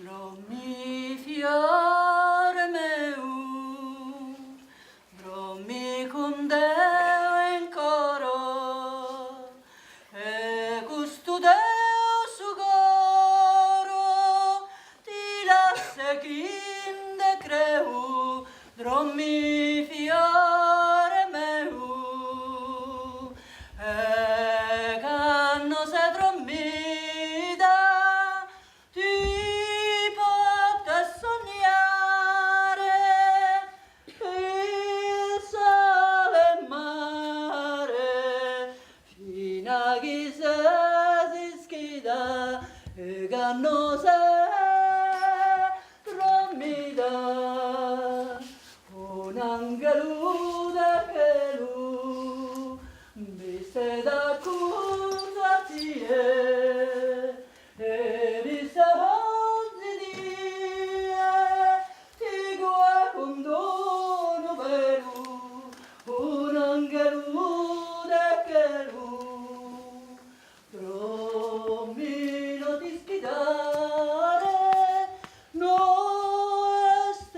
Drommi fiore meu, drommi cun Deu in coro, e custu Deu su coro ti lasset chin decreu, drommi fiore meu, e cando ses drommida Ti podes sonniare il sole in mare fina chi ses ischida e cando ses drommida un'anghelu de chelu bistet acurzu a tie. E bistet onzi die ti cuat cun d'unu velu un'anghelu de chelu. Drommi no t'ischidare no est.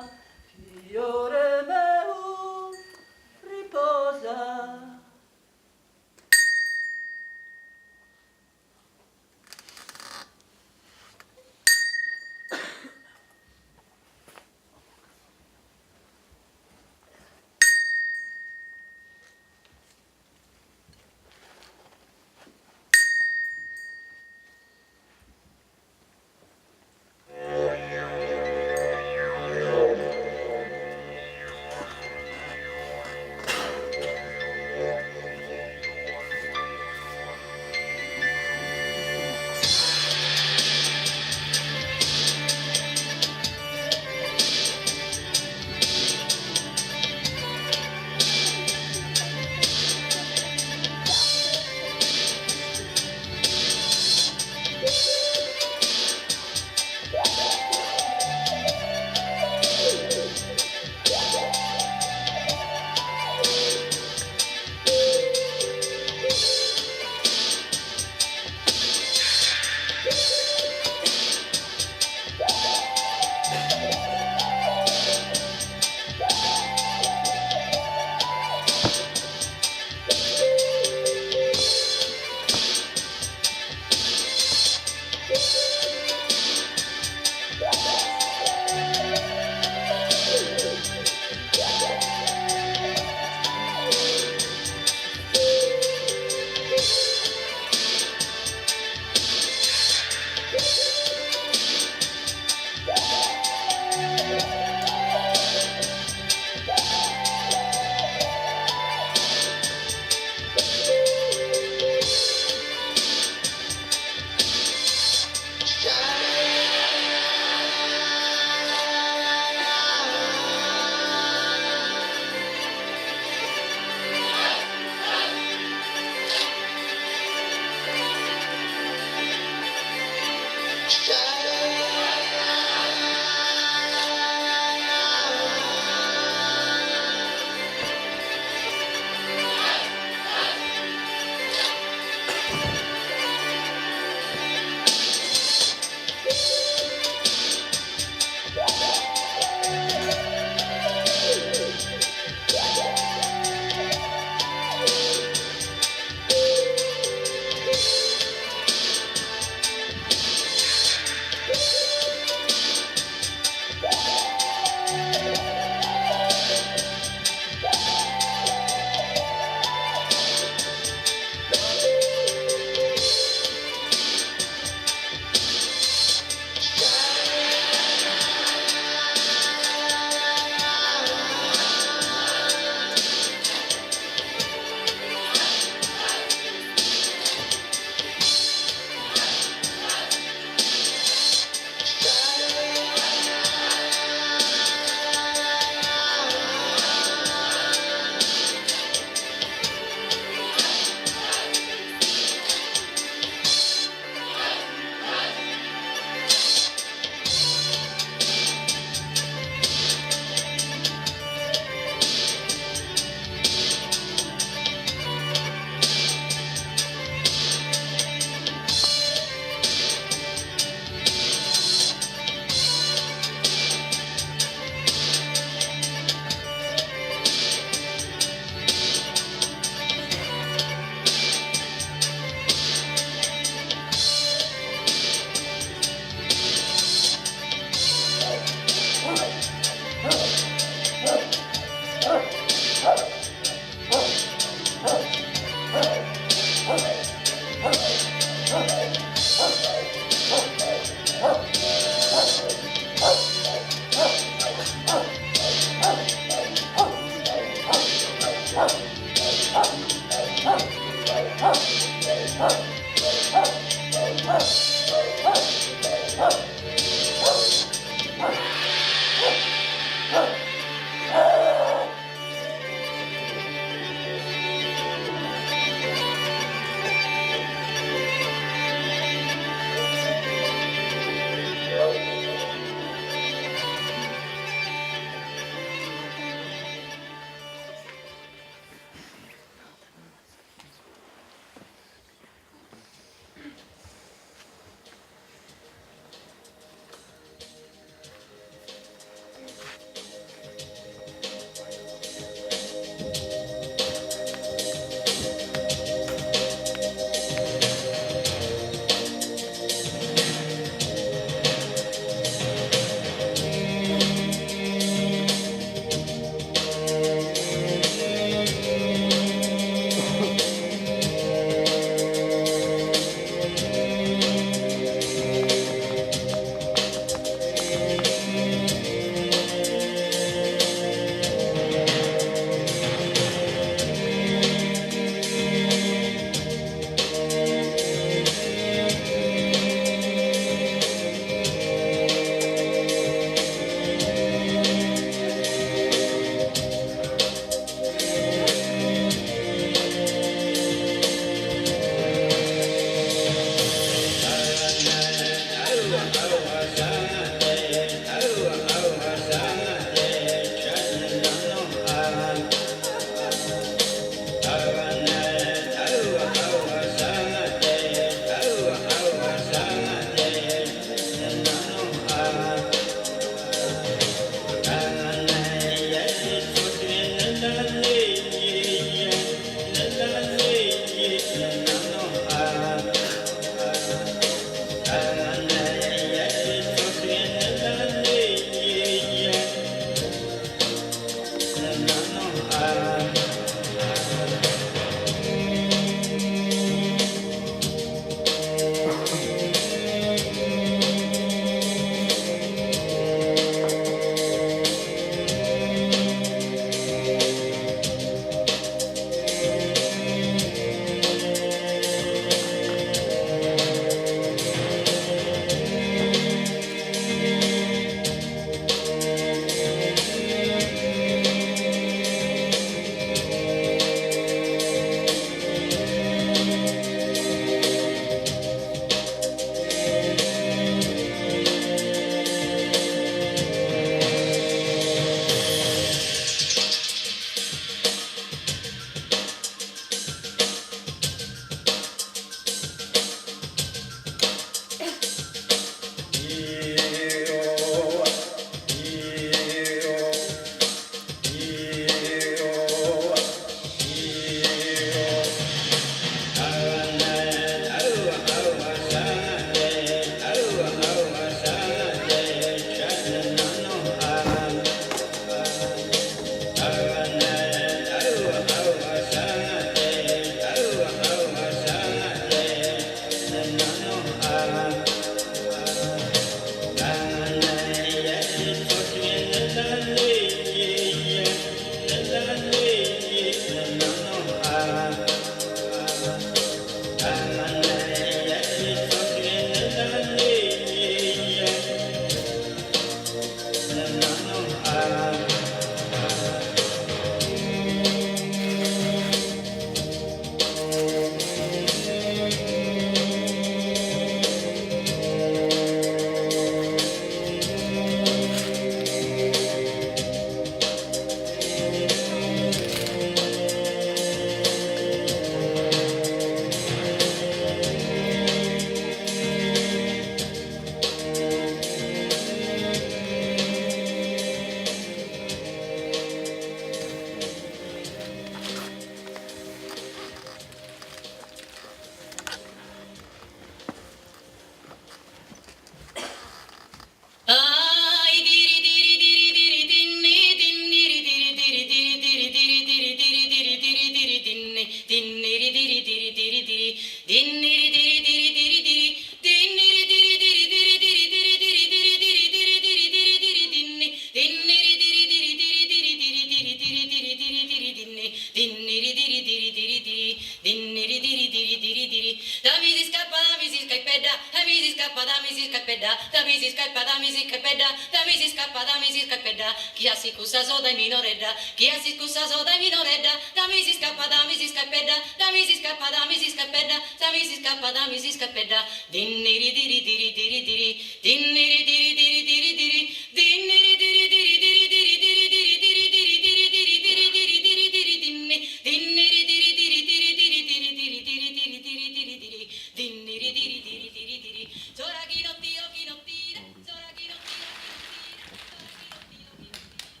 mi si scappa da mi si scappedda da mi si scappa da mi si scappedda chi a si cussa so dai minoredda chi a si cussa so dai minoredda da mi si scappa da mi si scappedda da mi si scappa da mi si scappedda da mi si scappa da mi si scappedda dinniri diri diri diri diri dinniri diri diri diri diri dinniri diri diri diri diri diri diri diri diri diri diri diri diri diri diri dinni dinniri diri diri diri diri diri diri diri diri diri diri diri dinniri diri diri diri diri zora chi no tiro chi no tira zora chi no tiro chi no tira zora chi no tiro chi no tira.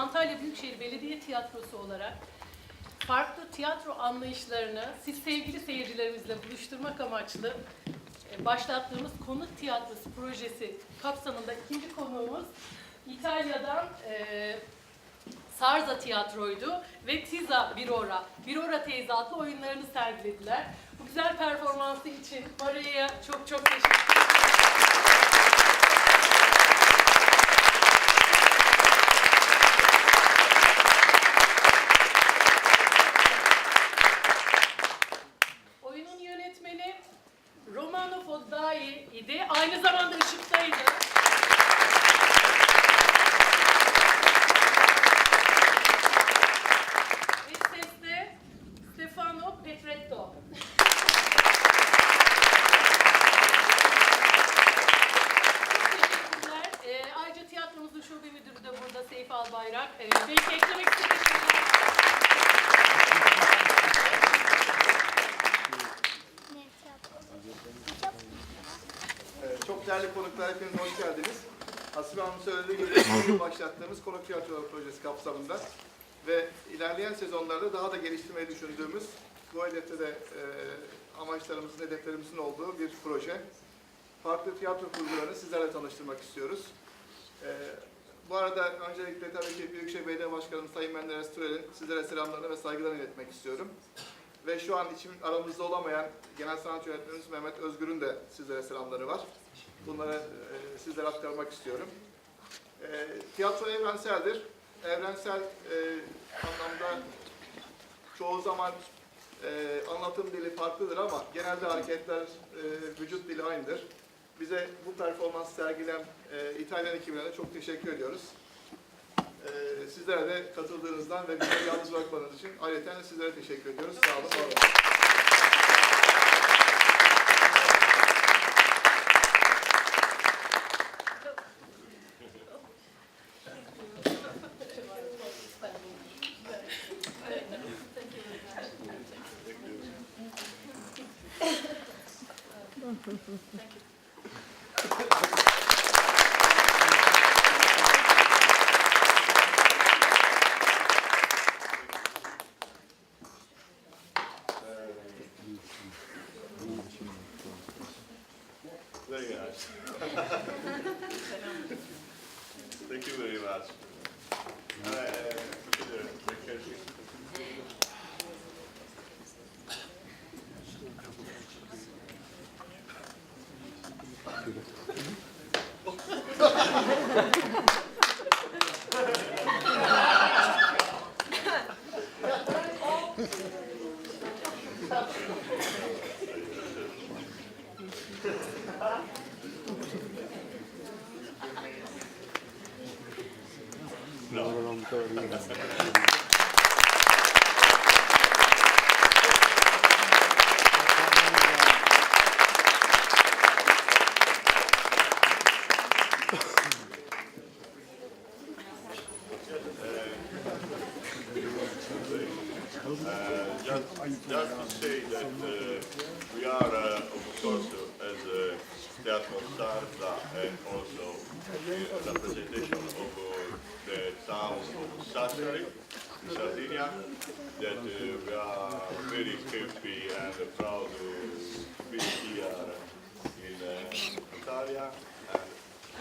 Antalya Büyükşehir Belediye Tiyatrosu olarak farklı tiyatro anlayışlarını siz sevgili seyircilerimizle buluşturmak amaçlı e, başlattığımız konuk tiyatrosu projesi kapsamında ikinci konuğumuz İtalya'dan e, Sarza Tiyatro'ydu ve Tiza Birora, Birora Teyze adlı oyunlarını sergilediler. Bu güzel performansı için Maria'ya çok çok teşekkür ederim. Oyunun yönetmeni Romano Foddai idi. Aynı zamanda ışıktaydı. Ve seste Stefano Petretto. Çok teşekkürler. Ayrıca tiyatromuzun şube müdürü de burada Seyfi Albayrak. Belki eklemek istediğiniz şeyler. Çok değerli konuklar, hepiniz hoş geldiniz. Hasibe Hanım söylediği gibi başlattığımız konuk tiyatroları projesi kapsamında ve ilerleyen sezonlarda daha da geliştirmeyi düşündüğümüz bu hedefte de e, amaçlarımızın, hedeflerimizin olduğu bir proje. Farklı tiyatro kurgularını sizlerle tanıştırmak istiyoruz. E, bu arada öncelikle tabii ki Büyükşehir Belediye Başkanımız Sayın Menderes Türel'in sizlere selamlarını ve saygılarını iletmek istiyorum. Ve şu an için aramızda olamayan Genel Sanat Yönetmenimiz Mehmet Özgür'ün de sizlere selamları var. Bunları e, sizlere aktarmak istiyorum. E, tiyatro evrenseldir. Evrensel e, anlamda çoğu zaman e, anlatım dili farklıdır ama genelde hareketler, e, vücut dili aynıdır. Bize bu performans sergileyen e, İtalyan ekibine de çok teşekkür ediyoruz. E, sizlere de katıldığınızdan ve bizi yalnız bırakmadığınız için ayrıca de sizlere teşekkür ediyoruz. Sağ olun, var olun. Very nice. Thank you very much. Just to say that we are, of course, as Teatro Sarza and also the representation of the town of Sassari, in Sardinia, that we are very happy and proud to be here in Antalya.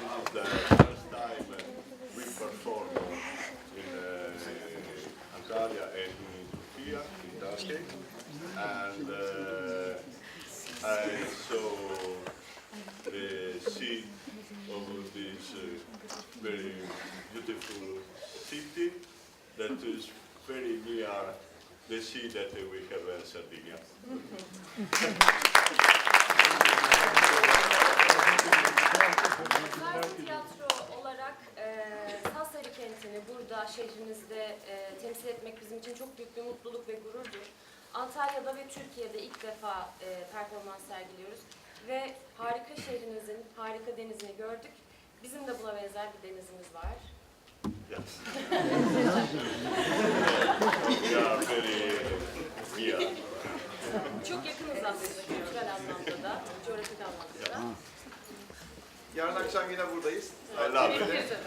And this is the first time we perform in Antalya and in Turkey, in Turkey. And I saw the sea of this very beautiful city that is very near the sea that we have in Sardinia. Sarza Tiyatro olarak e, Sassari kentini burada şehrinizde e, temsil etmek bizim için çok büyük bir mutluluk ve gururdur. Antalya'da ve Türkiye'de ilk defa e, performans sergiliyoruz ve harika şehrinizin harika denizini gördük. Bizim de buna benzer bir denizimiz var. Yes. We are very near. Çok yakınız aslında kültürel anlamda da, coğrafik anlamda da. Yarın akşam yine buradayız. I love it. Herkese.